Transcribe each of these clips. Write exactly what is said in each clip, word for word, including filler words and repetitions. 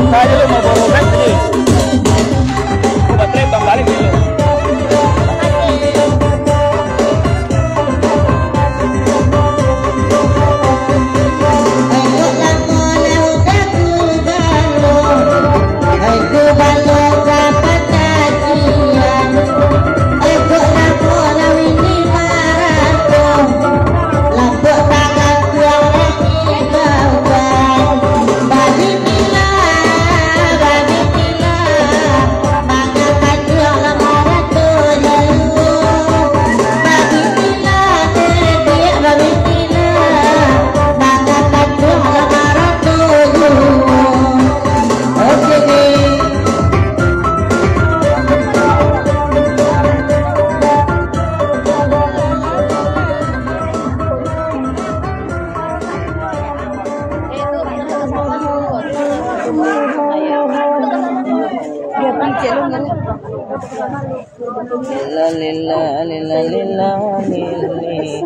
Ayo lu mau borobek ni. Baterai bang balik dulu. Lila, lila, lila, lila, lili.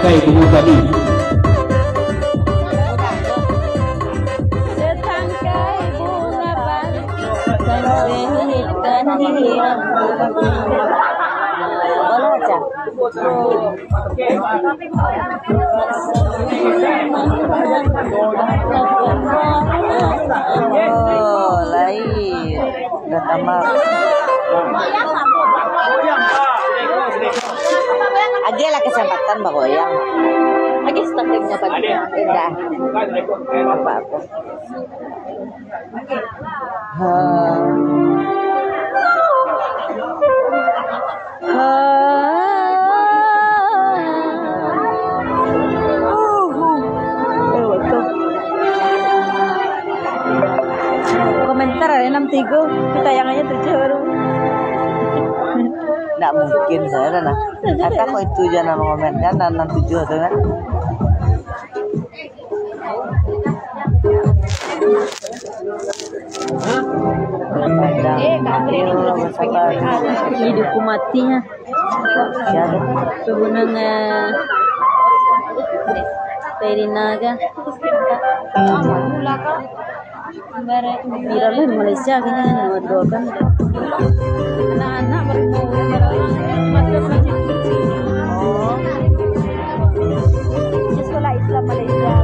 Bungo tadi. Oh, lain. Udah tamat. Agiahlah kesempatan bagoyang. Agiah start kesempatan. Indah. Apa-apa. Ha. Ha. Uh, uh. Eh, betul. Komentar ada enam tiga, tayangannya tujuh baru. Ndak mungkin saya dah lah. Kata kok itu je nama komen kan, enam tujuh tu kan. Ih, dukun mati, ha. Siapa? Hubungan, eh, Perina kah? Viral lah di Malaysia kayaknya, nomor dua kan. Anak-anak baru mau. Oh. Di sekolah Islam Malaysia.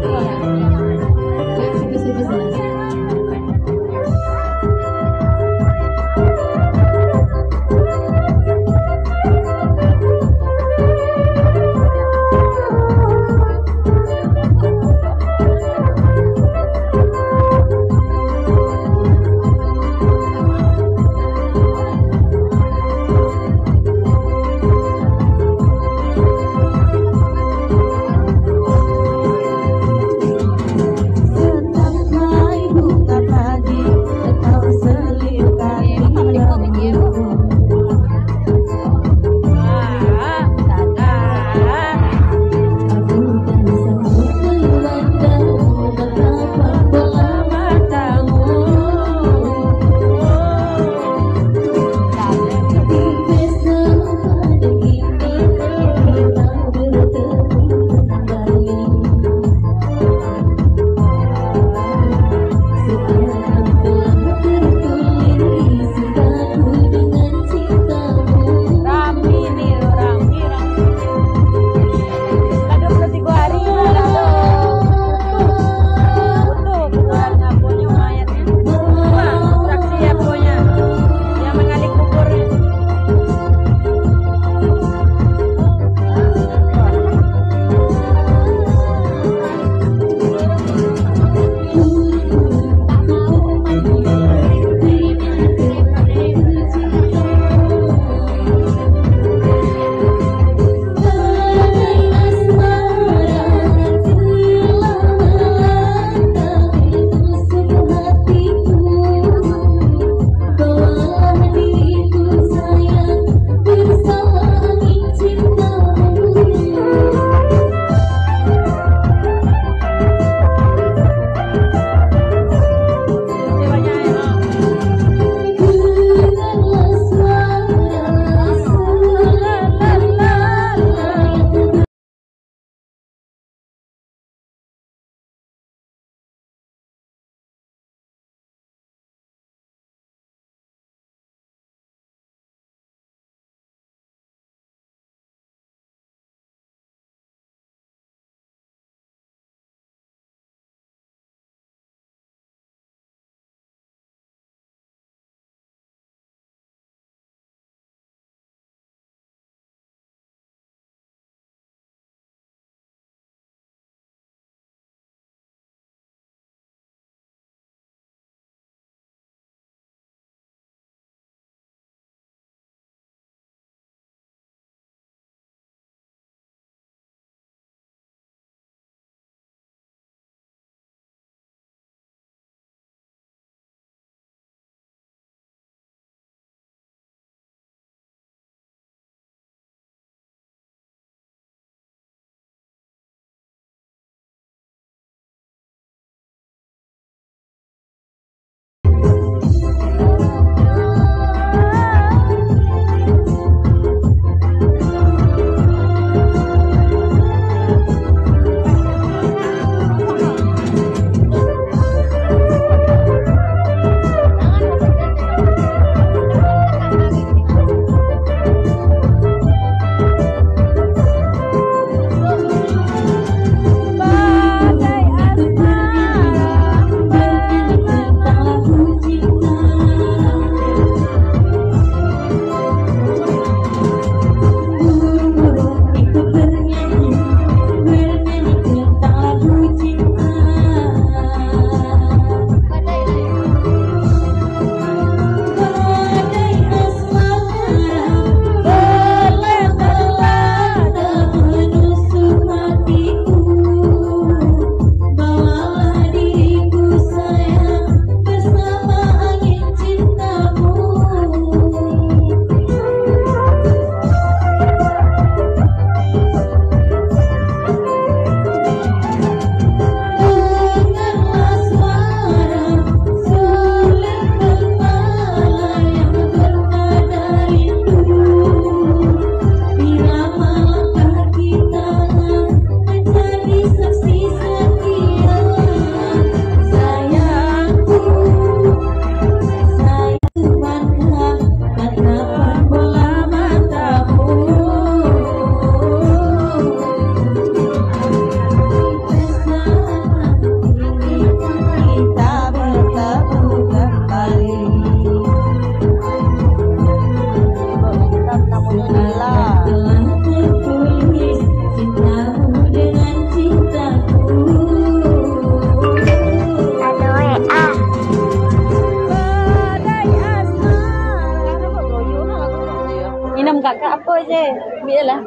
Bialah.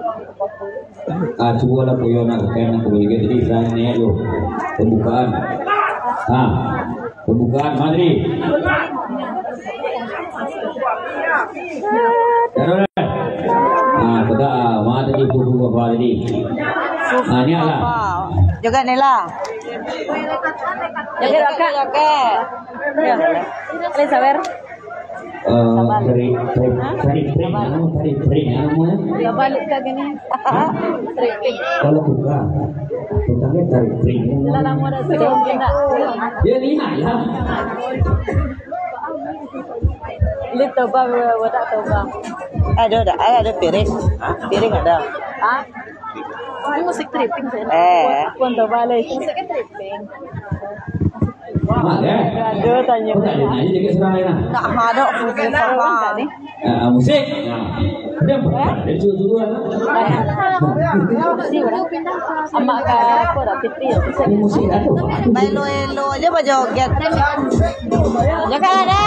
Ah, cubolah Puyo nak kain nak kembali ke. Jadi, saya ni tu. Pembukaan. Ah, pembukaan, Madri. Taruh dah. Ah, pegang. Ah, mana tadi buku apa tadi? Ah, ni lah. Joget, Nela. Joget, Kak. Joget. Ya. Boleh sabar. Eh, tarik, tarik, tarik, tarik, anu, tarik, tarik, anu, ya. Ya, balik ka gini. Hah? Tarik, tarik. Kalau tukang, tukangnya tarik, tarik. Lah lama dah sudah, mungkin tak. Ya, lihat lah. Ini toba, budak toba. Ada, ada, ada piring. Piring ada. Hah? Ini musik tripping sih. Eh. Pun toba lagi. Musik tripping. Mak, eh? Aduh, tanya. Kau tak ada nanya jaga surang lain, ah? Tak ada, aku tak tahu. Ah, ah, musik. Nah. Ada apa? Ada dua-dua, ah. Amak ka apa dah, piti ya? Ini musik apa? Baelo-elo aja bajoget. Joget ada.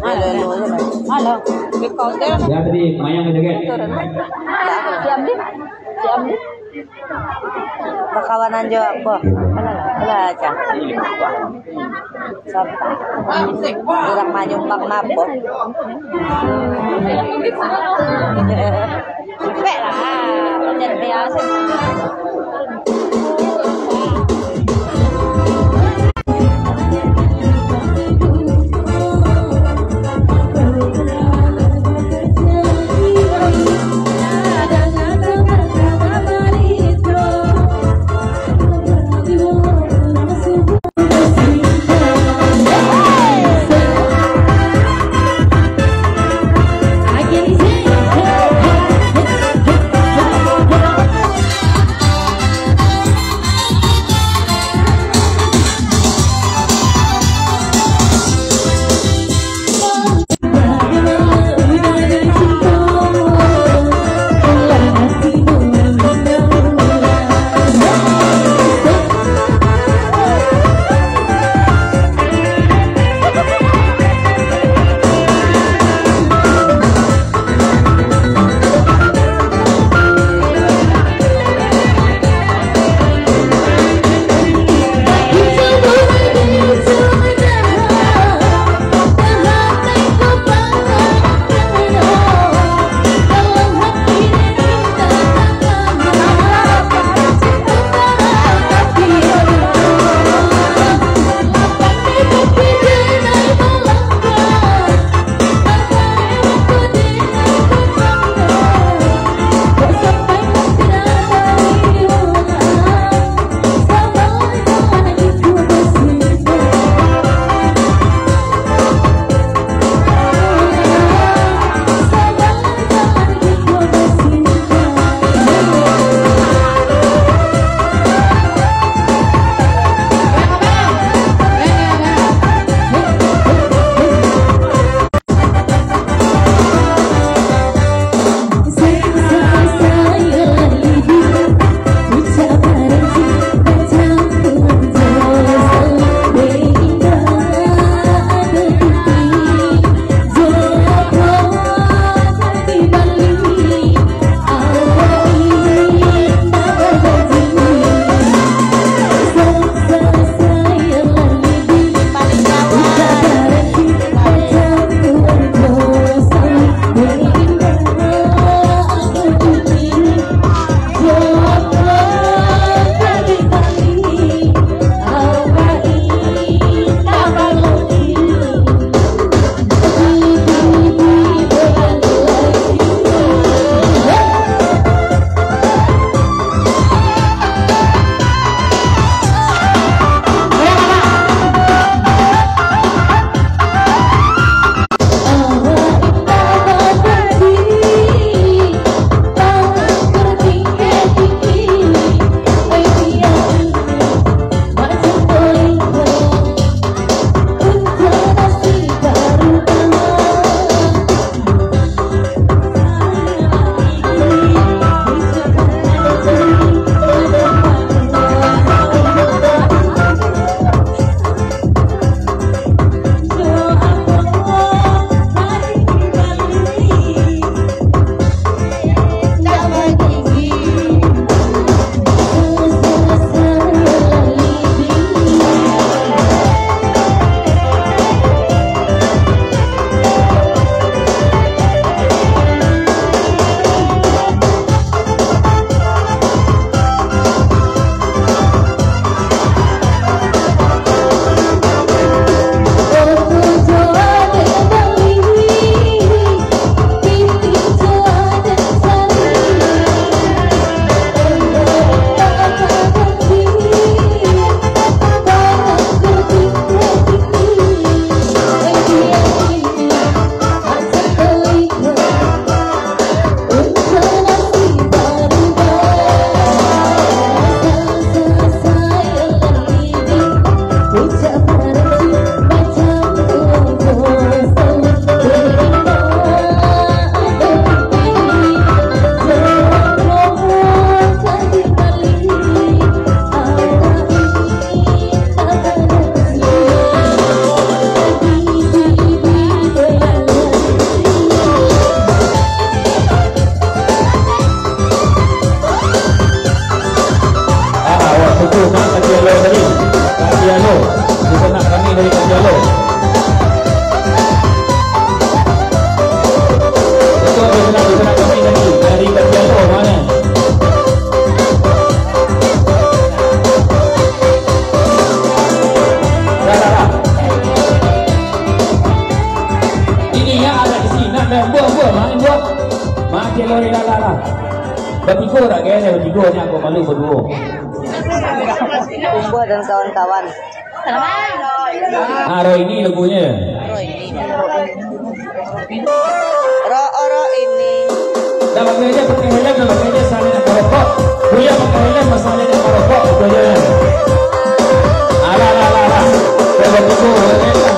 Baelo-elo aja. Halo. Di kaunter. Ya, tadi mayang bajoget. Diam, diam. Diam, diam. Bakawanan jo apo? Alah, alah, aja. Sabar. Urang manyumbang napo? Capek lah, macam biasa. Rumah Katialo tadi. Katialo. Di sana kami dari Katialo. Itu ada sana, di sana kami dari, dari Katialo, mana? Dah, dah, dah. Ini yang ada di sini, nak main buah, buah, main buah. Main Katialo, dah, dah, dah. Batigo tak kena, batigo ni aku malu berdua. Umbuh dan kawan-kawan. Ah, Roini lagunya. Ro, ro ini. Dah pakai aja, pakai helm, dah pakai aja, saling nak merokok. Kuliah pakai helm, masalah nak merokok, betul je. Alah, alah, alah, alah. Dah batigo, dah batigo.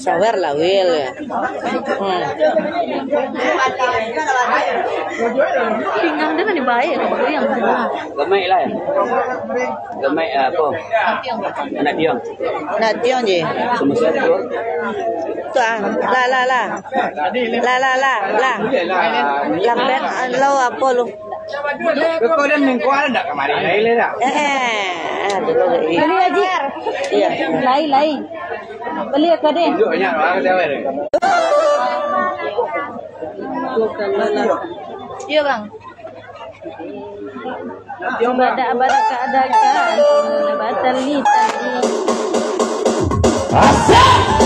Sabar lah, Wil. Hmm. Pinggang dia kan dibaik, goyang. Lemak lah. Lemak, ah, apa? Anak tiong. Anak tiong je. Semua satu. Tu ah. Lah, lah, lah. Lah, lah, lah, lah. Lambat, ah, lo apa lu? Kau dan mengkuat ndak kemarin? Lain lah. Eh, eh. Ah, dulu lagi. Beli, Haji. Iya. Lain, lain. Beli apa deh? Tunjuknya, orang ketawa deh. Iya, Bang. Badak baraka adakan, batali tali. Asik!